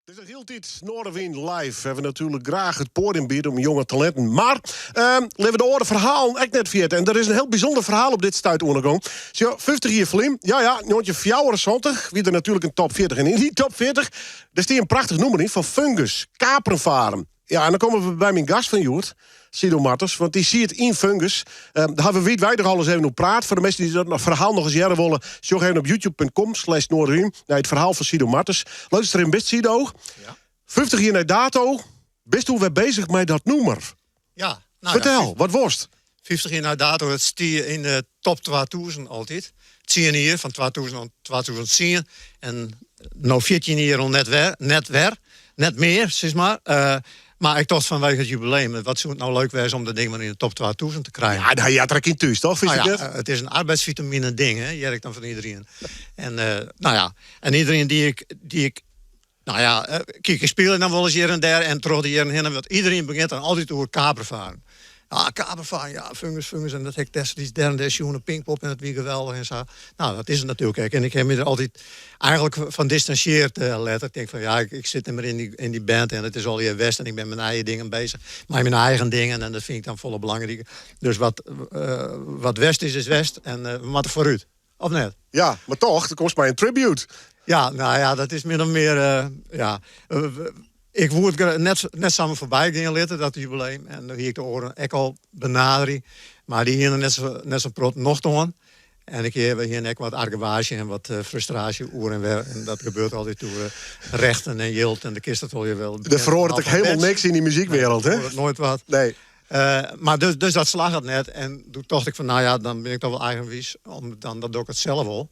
It is noch hieltyd Noardewyn live. We hawwe natuerlik graach it poadium biede oan jonge talinten. Mar litte we de âlde ferhalen ek net ferjitte. En der is in hiel bysûnder ferhaal op dit stuit oan 'e gong. Sjoch, 50 jier ferlyn, ja ja, 1974, wie der natuerlik in top 40. En yn dy top 40, dêr stie in prachtich nûmer yn fan Fungus, Kaperenfaren. Ja, en dan komme we by myn gast fan hjoed, Sido Martens, want dy siet yn Fungus. Dêr hawwe we wiidweidich al ris even oer praat. Foar de minsken dy't dat ferhaal noch ris hearre wolle, sjoch even op youtube.com slash noardewyn nei it ferhaal fan Sido Martens. Leuk datst der even bist, Sido. Ja. 50 jier nei dato, bisto wer beuzich mei dat nûmer. Ja. Nou Fertel, ja, wat wolst? 50 jier nei dato, it stie yn de top 2000 altyd. 10 jier, fan 2000 oant 2010. En no 14 jier al net wer, net wer, net mear, sis mar. Uh, mar ik tocht fanwege it jubileum, wat soe it no leuk wêze om dat ding wer yn de top 2000 te krijen. Ja, dat heart der ek yn thús, toch? Nou ja, it is in arbeidsvitamine ding, hè, hear ik dan fan iderien. En, uh, nou ja, en iderien dy't ik Nou ja, eh, kyk, ik spylje dan wolris hjir en dêr en troch de jierren hinne, want iderien begjint dan altyd oer Kapervaren. Ja, Kapervaren, ja, Fungus, Fungus. En dat ha ik destiids dêr en dêr sjoen op Pinkpop en dat wie geweldich en sa. Nou, dat is it natuerlik ek. En ik ha my der altyd eigentlik fan distansjeard uh, letter. Ik tink fan, ja, ik sit net mear yn dy band en it is allegear west en ik bin mei myn eigen dingen beuzich. Mei myn eigen dingen en dat fyn ik dan folle belangriker. Dus wat west is, is west en uh, we moatte foarút. Of net? Ja, mar toch, do komst mei in tribute. Ja, nou ja, dat is min of mear. Uh, ja. Ik woe it net samar foarby gean litte, dat jubileum. En dan hie ik de oaren ek al benadere. Mar dy hiene net sa'n protte nocht oan. En ik hear, we hiene ek wat argewaasje en wat frustraasje oer en wer. En dat gebeurt altyd oer rechten en jild. En do kinst it wol je wel. Der feroaret ek hielendal niks yn dy muzykwereld, hè? Noait wat. Nee. Mar dus dat slagget net. En doe tocht ik fan, nou ja, dan bin ik toch wol eigenwiis. Om, dan, dan doch ik it sels wol.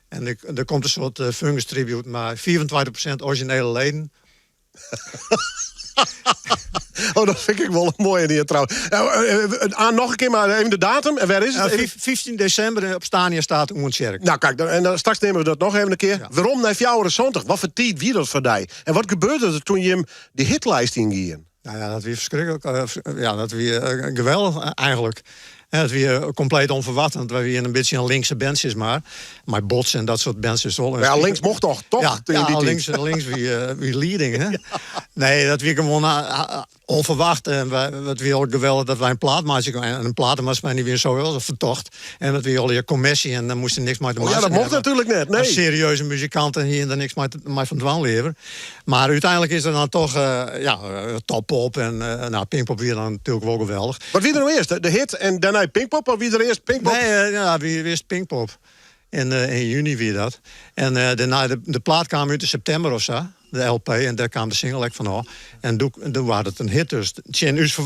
En der komt in soart Fungus tribute, mei 25% orizjinele leden. Oh, dat fyn ik wol in moaie dy trouwens. Nou, noch in kear mar even de datum. En wêr is it? 15 desimber op Stania State Oentsjerk. Nou, kyk, en dan straks nimme we dat noch even in kear. Ja. Werom nei 74. Wat foar tiid wie dat foar dy? En wat gebeurde der doe't jim dy hitlist yngienen? Nou ja, dat wie ferskriklik. Ja, dat wie geweldich eigentlik. Dat wie kompleet ûnferwacht, want wy wiene in bytsje in linkse band, sis mar. Mei Bots en dat soart bands is wol. Ja, links mocht toch, toch? Ja, in dy ja, tiid? links wie leading, hè? Nee, dat wie gewoan ûnferwacht. En it wie al geweldich dat wy in plaat meitsje koene. En in platemaatskippij dy wie sowieso fertocht. En dat wie allegear kommersje en dêr moast je niks mei te Oh ja, meitsjen dat mocht hawwe. natuerlik net, nee. Serieuze muzikanten hiene der niks mei fan dwaan leaver. Mar úteinlik is der dan toch ja, Toppop en nou, Pinkpop wie dan natuerlik wol geweldich. Wat wie der no earst? De hit en dêrnei Pinkpop? Of wie der earst Pinkpop? Nee, ja, wie earst Pinkpop. Yn juny wie dat. En dêrnei, de plaat kaam út yn septimber of sa, de LP, en dêr kaam de single ek fan ôf. En doe waard it in hit dus. Tsjin ús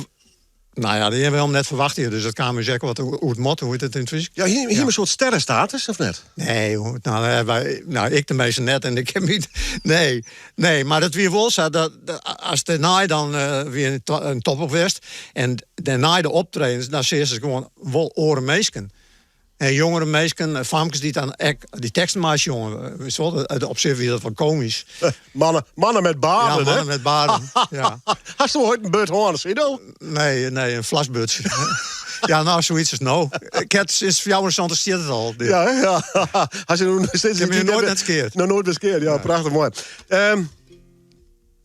Nou ja, dy hawwe we helemaal net ferwachte hjir, dus dat kaam ús ek wat oer it mot, hoe hjit it yn it Frysk? Ja, hie in soart sterrestatus, of net? Nee, nou, wy, nou, ik teminsten net en ik heb niet. Nee, nee, mar it wie wol sa dat as dêrnei dan wie in Toppop west en dêrnei de optredens, dan seachst gewoan wol oare minsken. En jongere minsken, famkes dy't dan ek dy teksten meisjongen. Witst wol, op sich wie dat wol komysk. Mannen, mannen met baarden, Ja, mannen met baarden, ja. Hasto oait in burd hân, Sido? Nee, nee, in flasburd. Ja, nou, soyts as no. Ik ha sinds 74 stiet it al. Ja, ja. Hast je nog steeds Ik ha my noait net skeard. Noch noait skeard, ja, prachtich moai.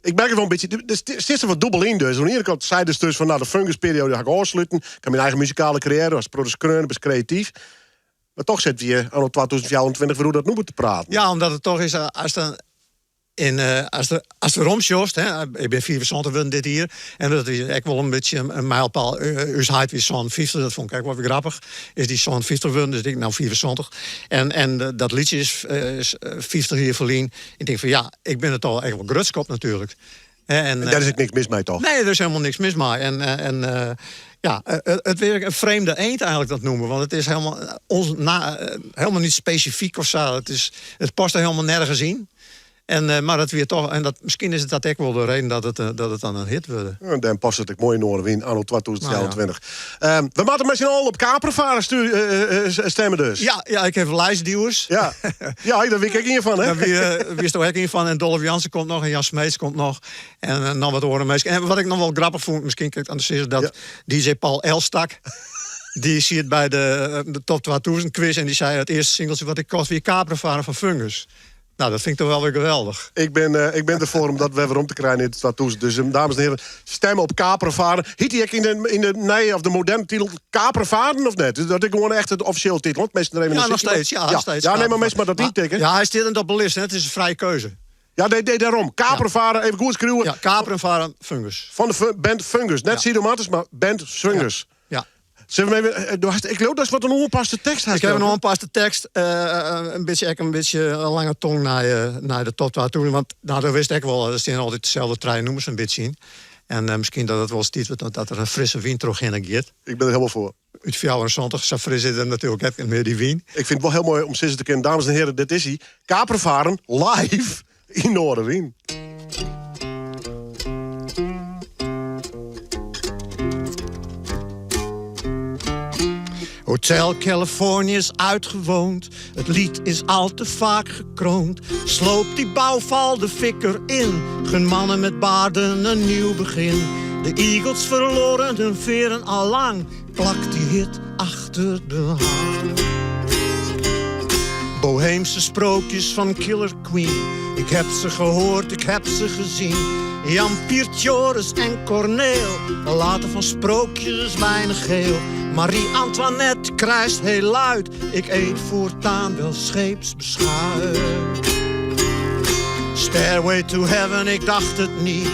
Ik merk it wol in bytsje, der sit der wat dûbel yn dus. Oan de iene kant seidest dus fan, nou, de Fungus-perioade ha ik ôfsluten. Ik ha myn eigen muzikale karriêre, as produsent, bist kreatyf. Mar toch sitte we hjir anno 2024 wer oer dat nûmer te praten. Ja, omdat it toch is, as dan in, as weromsjochst, hè, ik bin 75 wurden dit jier, en dat is ek wol in bytsje in mijlpaal. Us heit wie 57, dat fûn ik ek wol wer grappich. Is dy 57 wurden, dus ik no 75. En dat lietsje is 50 jier ferlyn. Ik tink fan ja, ik bin der toch ek wol grutsk op natuerlik. En dêr is ek niks mis mei, toch? Nee, der is hielendal niks mis mei. En ja, it wie in vreemde eend eigentlik dat nûmer. Want it is hielendal, ons, na, hielendal net spesifyk of sa. It past der hielendal nergens yn. En, mar dat wie toch, en dat, miskien is it dat ek wol de reden dat it dan in hit wurde. En dan past it ek moai yn Noardewyn, anno 2024. Nou ja. We moatte mei syn allen op Kapervaren stimme dus. Ja, ja, ik ha listduwers. Ja, ja dêr wie ik ek ien fan, hè? Dêr wiesto ek ien fan. En Dolf Jansen komt noch en Jan Smeets komt noch. En noch wat oare minsken. En wat ik noch wol grappich fûn, miskien kin ik it sizze, dat DJ Paul Elstak, dy siet by de Top 2000 quiz en dy sei: it earste singeltsje wat ik kocht wie Kapervaren fan Fungus. Nou, dat fyn ik toch wel weer geweldich. Ik bin, eh, ik bin derfoar om dat wer werom te krijen yn 2000. Dus, eh, dames en heren, stem op Kapervaren. Hiet dy ek yn de, yn de nije of de moderne titel Kapervaren of net? Dat is gewoan echt it offisjele titel. Want minsken der even Ja, in nog stikje steeds. Ja, nog steeds. Ja, nee, maar minsken moatte dat yntikke. Ja, hy stiet net op de list. Hè. It is in frije keuze. Ja, nee, nee, dêrom. Kapervaren, even goed skriuwe. Ja, Kapervaren Fungus. Fan de band Fungus. Net Ja. Sido Martens, mar band Fungus. Ja. Zullen we even, do hast, ik leau dat wat in oanpaste tekst Ik heb in oanpaste tekst, in bytsje, ek in bytsje in lange tong nei de top 2000. Want nou, dat wist ik wol, der steane altyd deselde trije nûmers in bytsje yn. En miskien dat it wol tiid wurdt dat der in frisse wyn trochhinne giet. Ik bin der hielendal foar. Út 74, sa fris is er natuerlik net mear dy wyn. Ik fyn it wol hiel moai om sizze te kinnen, dames en heren, dit is hy. Kapervaren live yn Noardewyn. Hotel Californië is uitgewoond. Het lied is al te vaak gekroond. Sloop die bouwval de fik erin. Gun mannen met baarden een nieuw begin. De Eagles verloren hun veren al lang. Plak die hit achter de hang. Boheemse sprookjes van Killer Queen. Ik heb ze gehoord, ik heb ze gezien. Jan Pier, Joris en Corneel laten van sprookjes weinig heel. Marie-Antoinette krijst heel luid. Ik eet voortaan wel scheepsbeschuit. Stairway to Heaven, ik dacht het niet.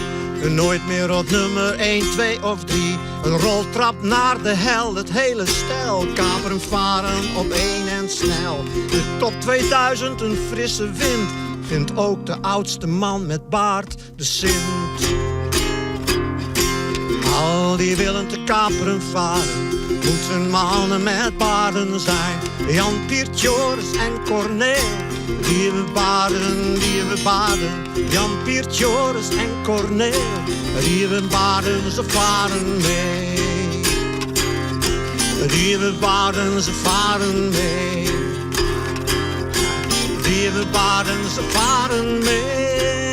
Nooit meer op nummer 1, 2 of 3. Een roltrap naar de hel, het hele stel. Kaperen varen op één en snel. De top 2000, een frisse wind. Vindt ook de oudste man met baard de Sint. Al die willen te kaperen varen, moeten mannen met baarden zijn. Jan, Pier, Joris en Corneel, die hebben baarden, die hebben baarden. Jan, Pier, Joris en Corneel, die hebben baarden, ze varen mee. Die hebben baarden, ze varen mee. Die hebben baarden, ze varen mee.